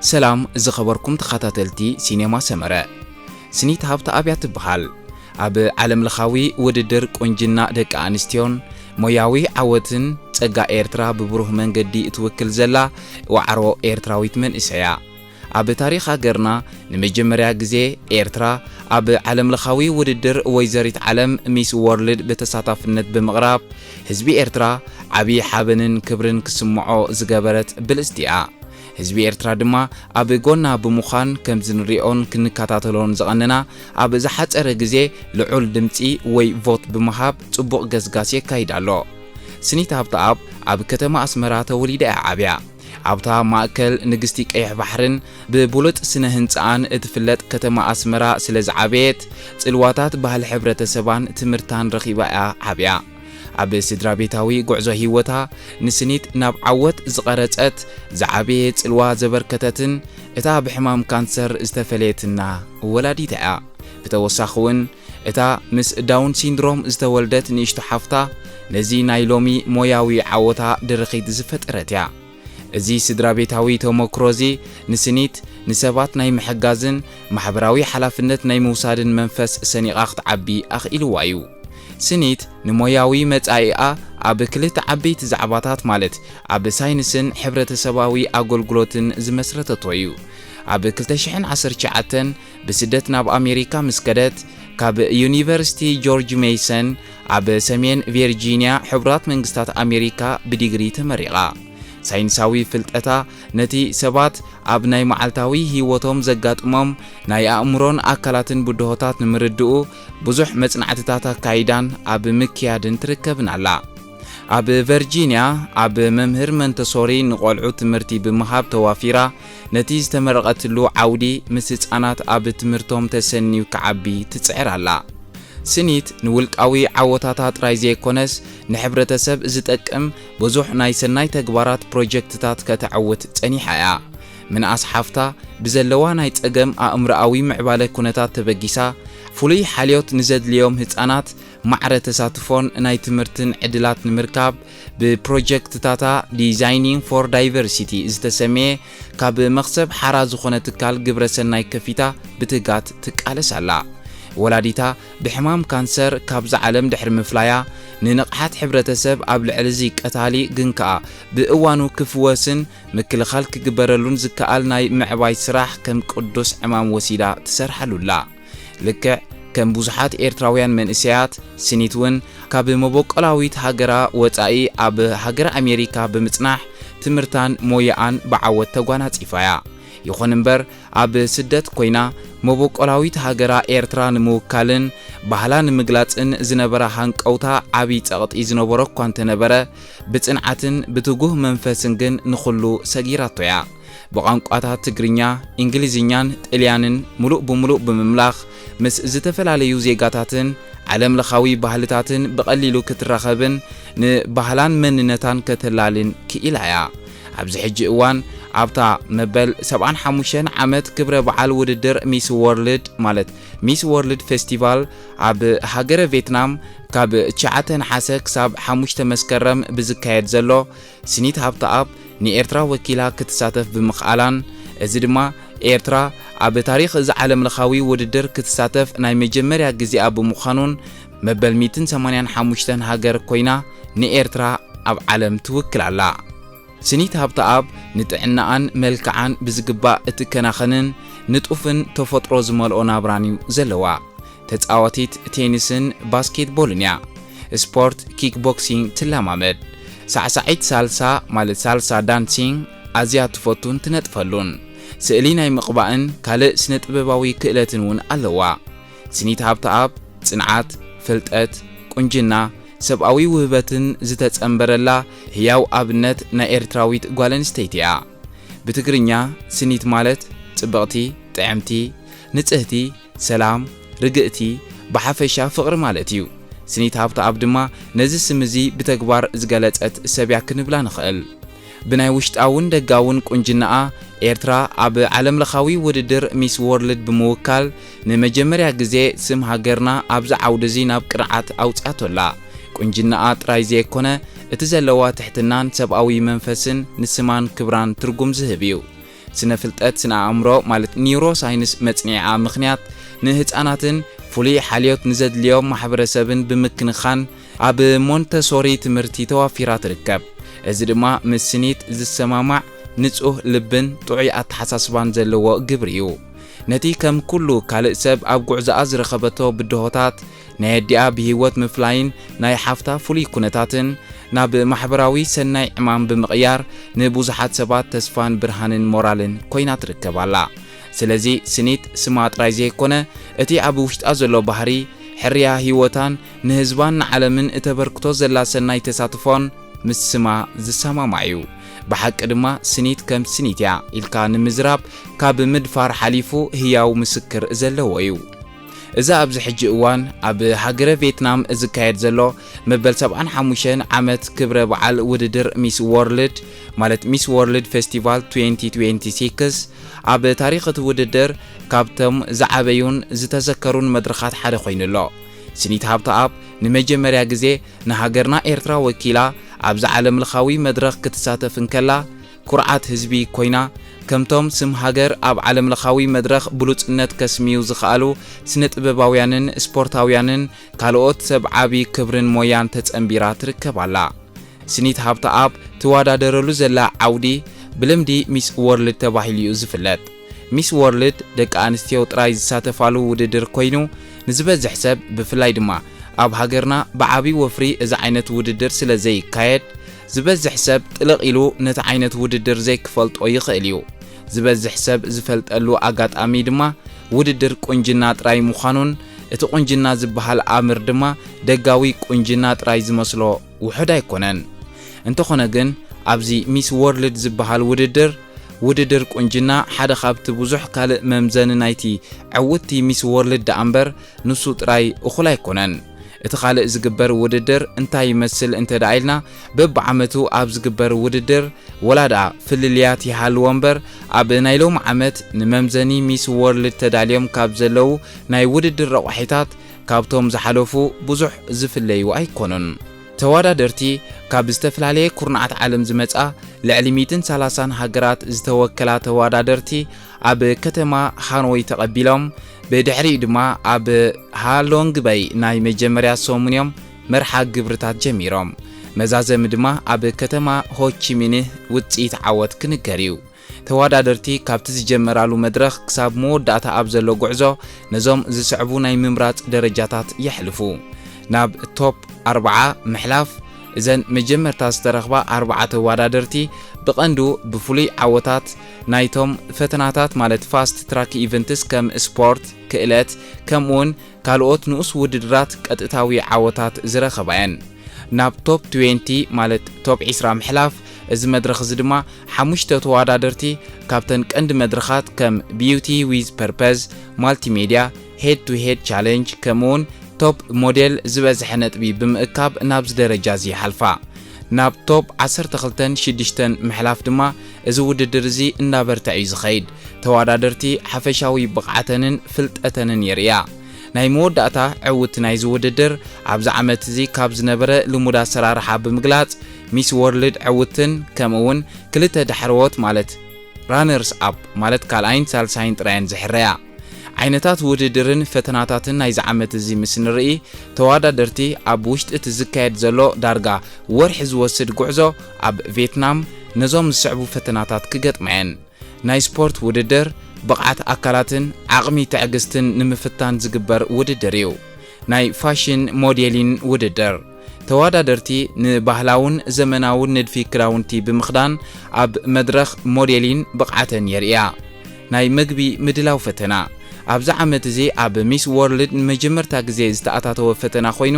ሰላም ዝኸበርኩም ተኸታተልቲ ሲኔማ ሰመረ። ስኒት ሃብተኣብ እያ ትበሃል። ኣብ ዓለምለኻዊ ውድድር ቁንጅና ደቂ ኣንስትዮን ሞያዊ ዓወትን ጸጋ ኤርትራ ብብሩህ መንገዲ እትውክል ዘላ ዋዕሮ ኤርትራዊት መንእሰይ እያ። ኣብ ታሪኽ ሃገርና ንመጀመርያ ግዜ ኤርትራ ኣብ ዓለምለኻዊ ውድድር ወይዘሪት ዓለም ሚስ ወርልድ ብተሳታፍነት ብምቕራብ ህዝቢ ኤርትራ ዓቢ ሓበንን ክብርን ክስምዖ ዝገበረት ብልጽቲ እያ። ህዝቢ ኤርትራ ድማ ኣብ ጎና ብምዃን ከምዚ ንሪኦን ክንከታተሎን ዝቐነና ኣብ ዝሓጸረ ግዜ ልዑል ድምጺ ወይ ቮት ብምሃብ ጽቡቕ ገስጋስ የካይድ ኣሎ። ስኒት ሃብተኣብ ኣብ ከተማ ኣስመራ ተወሊዳ እያ ዓብያ። ኣብታ ማእከል ንግስቲ ቀይሕ ባሕርን ብብሉጽ ስነ ህንጻኣን እትፍለጥ ከተማ ኣስመራ ስለ ዝዓበየት፣ ጽልዋታት ባህሊ ሕብረተሰባን ትምህርታን ረኺባ እያ ዓብያ። ኣብ ስድራ ቤታዊ ጉዕዞ ህይወታ ንስኒት ናብ ዓወት ዝቐረጸት፣ ዝዓበየ ጽልዋ ዘበርከተትን እታ ብሕማም ካንሰር ዝተፈለየትና ወላዲታ እያ። ብተወሳኺ እውን እታ ምስ ዳውን ሲንድሮም ዝተወልደት ንእሽቶ ሓፍታ ነዚ ናይ ሎሚ ሞያዊ ዓወታ ድርኺት ዝፈጠረት እያ። እዚ ስድራ ቤታዊ ተመክሮ እዚ ንስኒት ንሰባት ናይ ምሕጋዝን ማሕበራዊ ሓላፍነት ናይ ምውሳድን መንፈስ ሰኒቓ ክትዓቢ ኣኽኢልዋ እዩ። ስኒት ንሞያዊ መጻኢኣ ኣብ ክልተ ዓበይቲ ዛዕባታት ማለት ኣብ ሳይንስን ሕብረተሰባዊ ኣገልግሎትን ዝመስረተቶ እዩ። ኣብ ክልተ ሽሕን ዓሰርተ ትሽዓተን ብስደት ናብ ኣሜሪካ ምስ ከደት፣ ካብ ዩኒቨርሲቲ ጆርጅ ሜይሰን ኣብ ሰሜን ቪርጂንያ ሕቡራት መንግስታት ኣሜሪካ ብዲግሪ ተመሪቓ። ሳይንሳዊ ፍልጠታ ነቲ ሰባት ኣብ ናይ መዓልታዊ ህይወቶም ዘጋጥሞም ናይ ኣእምሮን ኣካላትን ብድሆታት ንምርድኡ ብዙሕ መጽናዕትታት ኣካይዳን ኣብ ምክያድን ትርከብን ኣላ። ኣብ ቨርጂንያ ኣብ መምህር መንተሶሪ ንቖልዑ ትምህርቲ ብምሃብ ተዋፊራ፣ ነቲ ዝተመረቐትሉ ዓውዲ ምስ ህጻናት ኣብ ትምህርቶም ተሰንዩ ክዓቢ ትጽዕር ኣላ። ስኒት ንውልቃዊ ዓወታታ ጥራይ ዘይኮነስ ንሕብረተሰብ ዝጠቅም ብዙሕ ናይ ሰናይ ተግባራት ፕሮጀክትታት ከተዕውት ጸኒሓ እያ። ምንኣስ ሓፍታ ብዘለዋ ናይ ጸገም ኣእምሮኣዊ ምዕባለ ኩነታት ተበጊሳ፣ ፍሉይ ሓልዮት ንዘድልዮም ህጻናት ማዕረ ተሳትፎን ናይ ትምህርትን ዕድላት ንምርካብ ብፕሮጀክትታታ ዲዛይኒንግ ፎር ዳይቨርሲቲ ዝተሰምየ ካብ መኽሰብ ሓራ ዝኾነ ትካል ግብረ ሰናይ ከፊታ ብትጋት ትቃለስ ኣላ። ወላዲታ ብሕማም ካንሰር ካብዛ ዓለም ድሕሪ ምፍላያ፣ ንንቕሓት ሕብረተሰብ ኣብ ልዕሊ እዚ ቀታሊ ግን ከኣ ብእዋኑ ክፍወስን ምክልኻል ክግበረሉን ዝከኣል ናይ ምዕባይ ስራሕ ከም ቅዱስ ዕማም ወሲዳ ትሰርሓሉ ኣላ። ልክዕ ከም ብዙሓት ኤርትራውያን መንእሰያት፣ ስኒት እውን ካብ መበቆላዊት ሃገራ ወጻኢ ኣብ ሃገረ ኣሜሪካ ብምጽናሕ ትምህርታን ሞያኣን ብዓወት ተጓናጺፋ እያ። ይኹን እምበር፣ ኣብ ስደት ኮይና መበቆላዊት ሃገራ ኤርትራ ንምውካልን ባህላ ንምግላጽን ዝነበራ ሃንቀውታ ዓቢ ጸቕጢ ዝነበሮ እኳ እንተነበረ፣ ብጽንዓትን ብትጉህ መንፈስን ግን ንኹሉ ሰጊራቶ እያ። ብቋንቋታት ትግርኛ፣ እንግሊዝኛን ጥልያንን ምሉእ ብምሉእ ብምምላኽ፣ ምስ ዝተፈላለዩ ዜጋታትን ዓለምለኻዊ ባህልታትን ብቐሊሉ ክትራኸብን ንባህላን መንነታን ከተላልን ክኢላ እያ። ኣብዚ ሕጂ እዋን ኣብታ መበል ሰብዓን ሓሙሽተን ዓመት ክብረ በዓል ውድድር ሚስ ወርልድ ማለት ሚስ ወርልድ ፌስቲቫል ኣብ ሃገረ ቬትናም ካብ ትሽዓተ ነሓሰ ክሳብ ሓሙሽተ መስከረም ብዝካየድ ዘሎ ስኒት ሃብተኣብ ንኤርትራ ወኪላ ክትሳተፍ ብምኽኣላን፣ እዚ ድማ ኤርትራ ኣብ ታሪኽ እዚ ዓለምለኻዊ ውድድር ክትሳተፍ ናይ መጀመርያ ግዜኣ ብምዃኑን፣ መበል ሚእትን ሰማንያን ሓሙሽተን ሃገር ኮይና ንኤርትራ ኣብ ዓለም ትውክል ኣላ። ስኒት ሃብተኣብ ንጥዕናኣን መልክዓን ብዝግባእ እትከናኸንን ንጡፍን ተፈጥሮ ዝመልኦ ናብራን እዩ ዘለዋ። ተጻዋቲት ቴኒስን ባስኬትቦልን እያ። ስፖርት ኪክቦክሲንግ ትለማመድ። ሳዕሳዒት ሳልሳ ማለት ሳልሳ ዳንሲንግ ኣዝያ ትፈቱን ትነጥፈሉን። ስእሊ ናይ ምቕባእን ካልእ ስነ ጥበባዊ ክእለትን እውን ኣለዋ። ስኒት ሃብተኣብ ጽንዓት፣ ፍልጠት፣ ቁንጅና፣ ሰብኣዊ ውህበትን ዝተጸንበረላ ህያው ኣብነት ናይ ኤርትራዊት ጓል ኣንስተይቲ እያ። ብትግርኛ ስኒት ማለት ጽብቕቲ፣ ጥዕምቲ፣ ንጽህቲ፣ ሰላም፣ ርግእቲ፣ ብሓፈሻ ፍቕሪ ማለት እዩ። ስኒት ሃብተኣብ ድማ ነዚ ስም እዚ ብተግባር ዝገለጸት ሰብ እያ ክንብላ ንኽእል። ብናይ ውሽጣውን ደጋውን ቁንጅናኣ ኤርትራ ኣብ ዓለምለኻዊ ውድድር ሚስ ወርልድ ብምውካል ንመጀመርያ ግዜ ስም ሃገርና ኣብዚ ዓውዲ እዚ ናብ ቅርዓት ኣውጺኣቶ ኣላ። ቁንጅናኣ ጥራይ ዘየኮነ፣ እቲ ዘለዋ ትሕትናን ሰብኣዊ መንፈስን ንስማን ክብራን ትርጉም ዝህብ እዩ። ስነ ፍልጠት ስነ ኣእምሮ ማለት ኒውሮ ሳይንስ መጽኒዓ ምኽንያት ንህጻናትን ፍሉይ ሓልዮት ንዘድልዮም ማሕበረሰብን ብምክንኻን ኣብ ሞንተሶሪ ትምህርቲ ተዋፊራ ትርከብ። እዚ ድማ ምስ ስኒት ዝሰማማዕ ንጹህ ልብን ጥዑይ ኣተሓሳስባን ዘለዎ ግብሪ እዩ። ነቲ ከም ኩሉ ካልእ ሰብ ኣብ ጉዕዞኣ ዝረኸበቶ ብድሆታት፣ ናይ ኣዲኣ ብህይወት ምፍላይን ናይ ሓፍታ ፍሉይ ኩነታትን ናብ ማሕበራዊ ሰናይ ዕማም ብምቕያር ንብዙሓት ሰባት ተስፋን ብርሃንን ሞራልን ኮይና ትርከብ ኣላ። ስለዚ ስኒት ስማ ጥራይ ዘይኮነ እቲ ኣብ ውሽጣ ዘሎ ባህሪ፣ ሕርያ ህይወታን ንህዝባን ንዓለምን እተበርክቶ ዘላ ሰናይ ተሳትፎን ምስ ስማ ዝሰማማዕ እዩ። ብሓቂ ድማ ስኒት ከም ስኒት እያ ኢልካ ንምዝራብ ካብ ምድፋር ሓሊፉ ህያው ምስክር ዘለዎ እዩ። እዚ ኣብዚ ሕጂ እዋን ኣብ ሃገረ ቬትናም ዝካየድ ዘሎ መበል ሰብዓን ሓሙሽተን ዓመት ክብረ በዓል ውድድር ሚስ ወርልድ ማለት ሚስ ወርልድ ፌስቲቫል ትዌንቲ ትዌንቲ ሲክስ ኣብ ታሪኽ እቲ ውድድር ካብቶም ዝዓበዩን ዝተዘከሩን መድረኻት ሓደ ኮይኑ ኣሎ። ስኒት ሃብተኣብ ንመጀመርያ ግዜ ንሃገርና ኤርትራ ወኪላ ኣብዚ ዓለምለኻዊ መድረኽ ክትሳተፍ እንከላ፣ ኩርዓት ህዝቢ ኮይና፣ ከምቶም ስም ሃገር ኣብ ዓለምለኻዊ መድረኽ ብሉጽነት ከስምዩ ዝኸኣሉ ስነ ጥበባውያንን ስፖርታውያንን ካልኦት ሰብ ዓቢ ክብርን ሞያን ተጸንቢራ ትርከብ ኣላ። ስኒት ሃብተኣብ ትወዳደረሉ ዘላ ዓውዲ ብልምዲ ሚስ ወርልድ ተባሂሉ እዩ ዝፍለጥ። ሚስ ወርልድ ደቂ ኣንስትዮ ጥራይ ዝሳተፋሉ ውድድር ኮይኑ፣ ንዝበዝሕ ሰብ ብፍላይ ድማ ኣብ ሃገርና ብዓቢ ወፍሪ እዚ ዓይነት ውድድር ስለ ዘይካየድ፣ ዝበዝሕ ሰብ ጥልቕ ኢሉ ነቲ ዓይነት ውድድር ዘይክፈልጦ ይኽእል እዩ። ዝበዝሕ ሰብ ዝፈልጠሉ ኣጋጣሚ ድማ ውድድር ቁንጅና ጥራይ ምዃኑን እቲ ቁንጅና ዝበሃል ኣምር ድማ ደጋዊ ቁንጅና ጥራይ ዝመስሎ ውሑድ ኣይኮነን። እንተኾነ ግን ኣብዚ ሚስ ወርልድ ዝበሃል ውድድር፣ ውድድር ቁንጅና ሓደ ካብቲ ብዙሕ ካልእ መምዘኒ ናይቲ ዕውትቲ ሚስ ወርልድ ደኣ እምበር ንሱ ጥራይ እኹል ኣይኮነን። እቲ ካልእ ዝግበር ውድድር እንታይ ይመስል እንተ ደኣ ኢልና፣ በብዓመቱ ኣብ ዝግበር ውድድር ወላ ደኣ ፍልልያት ይሃልዎ እምበር፣ ኣብ ናይ ሎሚ ዓመት ንመምዘኒ ሚስ ወርልድ ተዳልዮም ካብ ዘለዉ ናይ ውድድር ረቋሒታት ካብቶም ዝሓለፉ ብዙሕ ዝፍለዩ ኣይኮኑን። ተወዳደርቲ ካብ ዝተፈላለየ ኩርናዓት ዓለም ዝመጻ ልዕሊ ሚእትን ሰላሳን ሃገራት ዝተወከላ ተወዳደርቲ ኣብ ከተማ ሃኖይ ተቐቢሎም፣ ብድሕሪኡ ድማ ኣብ ሃሎንግ በይ ናይ መጀመርያ ሰሙን እዮም መርሓ ግብርታት ጀሚሮም። መዛዘሚ ድማ ኣብ ከተማ ሆቺሚንህ ውጽኢት ዓወት ክንገር እዩ። ተወዳደርቲ ካብቲ ዝጀመራሉ መድረኽ ክሳብ መወዳእታ ኣብ ዘሎ ጉዕዞ ነዞም ዝስዕቡ ናይ ምምራጽ ደረጃታት የሕልፉ። ናብ ቶፕ ኣርብዓ ምሕላፍ፣ እዘን መጀመርታ ዝተረኽባ ኣርብዓ ተወዳደርቲ ብቐንዱ ብፍሉይ ዓወታት ናይቶም ፈተናታት ማለት ፋስት ትራክ ኢቨንትስ ከም ስፖርት፣ ክእለት፣ ከምኡውን ካልኦት ንኡስ ውድድራት ቀጥታዊ ዓወታት ዝረኸባ እየን። ናብ ቶፕ ትዌንቲ ማለት ቶፕ ዒስራ ምሕላፍ፣ እዚ መድረኽ እዚ ድማ ሓሙሽተ ተወዳደርቲ ካብተን ቀንዲ መድረኻት ከም ቢዩቲ ዊዝ ፐርፐዝ፣ ማልቲሜድያ፣ ሄድ ቱ ሄድ ቻሌንጅ ከምኡውን ቶፕ ሞዴል ዝበዝሐ ነጥቢ ብምእካብ ናብዚ ደረጃ እዚ ይሓልፋ። ናብ ቶፕ ዓሰርተ ክልተን ሽዱሽተን ምሕላፍ ድማ እዚ ውድድር እዚ እናበርትዐ እዩ ዝኸይድ። ተወዳደርቲ ሓፈሻዊ ብቕዓተንን ፍልጠተንን የርእያ። ናይ መወዳእታ ዕውት ናይዚ ውድድር ኣብዚ ዓመት እዚ ካብ ዝነበረ ልሙድ ኣሰራርሓ ብምግላጽ ሚስ ወርልድ ዕውትን ከምኡ እውን ክልተ ዳሕረዎት ማለት ራነርስ ኣፕ ማለት ካልኣይን ሳልሳይን ጥራየን ዝሕረያ። ዓይነታት ውድድርን ፈተናታትን ናይዚ ዓመት እዚ ምስ ንርኢ፣ ተወዳደርቲ ኣብ ውሽጢ እቲ ዝካየድ ዘሎ ዳርጋ ወርሒ ዝወስድ ጉዕዞ ኣብ ቬትናም ነዞም ዝስዕቡ ፈተናታት ክገጥማ እየን። ናይ ስፖርት ውድድር፣ ብቕዓት ኣካላትን ዓቕሚ ትዕግስትን ንምፍታን ዝግበር ውድድር እዩ። ናይ ፋሽን ሞዴሊን ውድድር፣ ተወዳደርቲ ንባህላውን ዘመናውን ንድፊ ክዳውንቲ ብምኽዳን ኣብ መድረኽ ሞዴሊን ብቕዓተን የርእያ። ናይ መግቢ ምድላው ፈተና፣ ኣብዚ ዓመት እዚ ኣብ ሚስ ወርልድ ንመጀመርታ ግዜ ዝተኣታተወ ፈተና ኮይኑ፣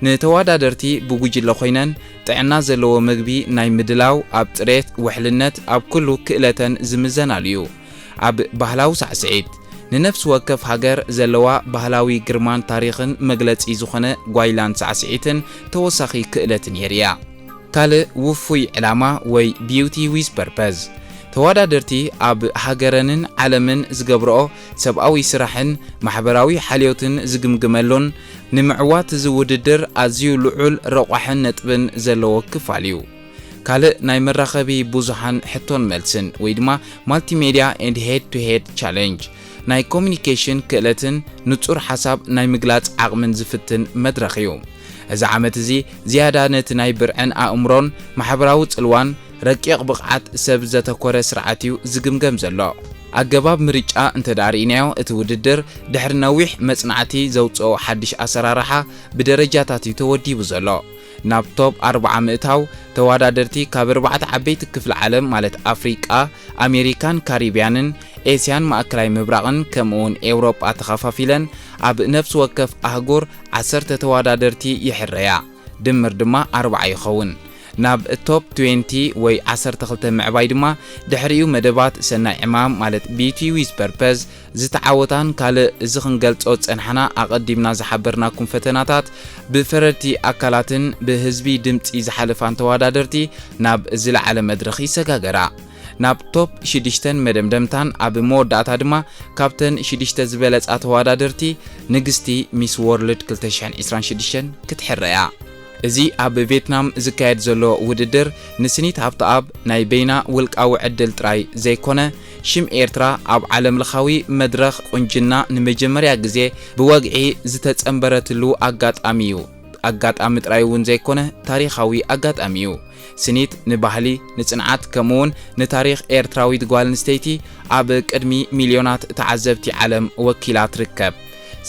ንተወዳደርቲ ብጉጅለ ኮይነን ጥዕና ዘለዎ መግቢ ናይ ምድላው ኣብ ጽሬት፣ ውሕልነት፣ ኣብ ኩሉ ክእለተን ዝምዘናሉ እዩ። ኣብ ባህላዊ ሳዕስዒት፣ ንነፍሲ ወከፍ ሃገር ዘለዋ ባህላዊ ግርማን ታሪኽን መግለጺ ዝኾነ ጓይላን ሳዕስዒትን ተወሳኺ ክእለትን የርእያ። ካልእ ውፉይ ዕላማ ወይ ቢዩቲ ዊዝ ፐርፐዝ፣ ተወዳደርቲ ኣብ ሃገረንን ዓለምን ዝገብርኦ ሰብኣዊ ስራሕን ማሕበራዊ ሓልዮትን ዝግምግመሉን ንምዕዋት እዚ ውድድር ኣዝዩ ልዑል ረቋሕን ነጥብን ዘለዎ ክፋል እዩ። ካልእ ናይ መራኸቢ ብዙሃን ሕቶን መልስን ወይ ድማ Multimedia and Head to Head Challenge ናይ ኮሚኒኬሽን ክእለትን ንጹር ሓሳብ ናይ ምግላጽ ዓቕምን ዝፍትን መድረኽ እዩ። እዚ ዓመት እዚ ዝያዳ ነቲ ናይ ብርዕን ኣእምሮን ማሕበራዊ ጽልዋን ረቂቕ ብቕዓት ሰብ ዘተኮረ ስርዓት እዩ ዝግምገም ዘሎ። ኣገባብ ምርጫ እንተ ደኣ ርኢናዮ፣ እቲ ውድድር ድሕሪ ነዊሕ መጽናዕቲ ዘውጽኦ ሓድሽ ኣሰራርሓ ብደረጃታት እዩ ተወዲቡ ዘሎ። ናብ ቶፕ ኣርብዓ ምእታው ተወዳደርቲ ካብ ኣርባዕተ ዓበይቲ ክፍለ ዓለም ማለት ኣፍሪቃ፣ ኣሜሪካን ካሪብያንን፣ ኤስያን ማእከላይ ምብራቕን ከምኡውን ኤውሮጳ ተኸፋፊለን ኣብ ነፍሲ ወከፍ ኣህጉር ዓሰርተ ተወዳደርቲ ይሕረያ። ድምር ድማ ኣርብዓ ይኸውን። ናብ ቶፕ ትዌንቲ ወይ ዓሰርተ ክልተ ምዕባይ ድማ ድሕሪኡ መደባት ሰናይ ዕማም ማለት Beauty with Purpose ዝተዓወታን ካልእ እዚ ክንገልጾ ዝጸናሕና ኣቐዲምና ዝሓበርናኩም ፈተናታት ብፈረድቲ ኣካላትን ብህዝቢ ድምጺ ዝሓለፋን ተወዳደርቲ ናብ ዝለዓለ መድረኽ ይሰጋገራ። ናብ ቶፕ ሽዱሽተን መደምደምታን ኣብ መወዳእታ ድማ ካብተን ሽዱሽተ ዝበለጻ ተወዳደርቲ ንግስቲ ሚስ ወርልድ ክልተ ሽሕን ዕስራን ሽዱሽተን ክትሕረ እያ። እዚ ኣብ ቬትናም ዝካየድ ዘሎ ውድድር ንስኒት ሃብተኣብ ናይ በይና ውልቃዊ ዕድል ጥራይ ዘይኮነ፣ ሽም ኤርትራ ኣብ ዓለምለኻዊ መድረኽ ቁንጅና ንመጀመርያ ግዜ ብወግዒ ዝተጸንበረትሉ ኣጋጣሚ እዩ። ኣጋጣሚ ጥራይ እውን ዘይኮነ፣ ታሪኻዊ ኣጋጣሚ እዩ። ስኒት ንባህሊ፣ ንጽንዓት፣ ከምኡውን ንታሪኽ ኤርትራዊት ጓል ኣንስተይቲ ኣብ ቅድሚ ሚልዮናት ተዓዘብቲ ዓለም ወኪላ ትርከብ።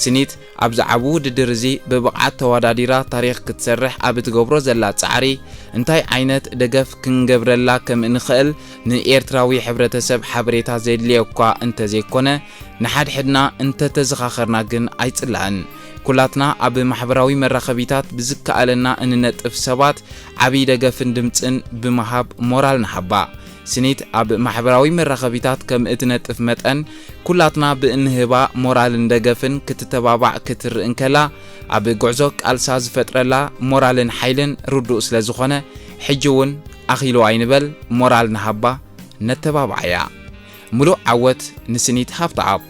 ስኒት ኣብዚ ዓቢ ውድድር እዚ ብብቕዓት ተወዳዲራ ታሪኽ ክትሰርሕ ኣብ እትገብሮ ዘላ ጻዕሪ፣ እንታይ ዓይነት ደገፍ ክንገብረላ ከም እንኽእል ንኤርትራዊ ሕብረተሰብ ሓበሬታ ዘድልዮ እኳ እንተዘይኮነ፣ ንሓድሕድና እንተተዘኻኸርና ግን ኣይጽላእን። ኩላትና ኣብ ማሕበራዊ መራኸቢታት ብዝከኣለና እንነጥፍ ሰባት ዓቢ ደገፍን ድምጽን ብምሃብ ሞራል ንሃባ። ስኒት ኣብ ማሕበራዊ መራኸቢታት ከም እትነጥፍ መጠን፣ ኩላትና ብእንህባ ሞራልን ደገፍን ክትተባባዕ ክትርኢ እንከላ፣ ኣብ ጉዕዞ ቃልሳ ዝፈጥረላ ሞራልን ሓይልን ርዱእ ስለ ዝኾነ፣ ሕጂ እውን ኣኺሉ ኣይንበል፣ ሞራል ንሃባ፣ ነተባብዓያ። ምሉእ ዓወት ንስኒት ሃብተኣብ።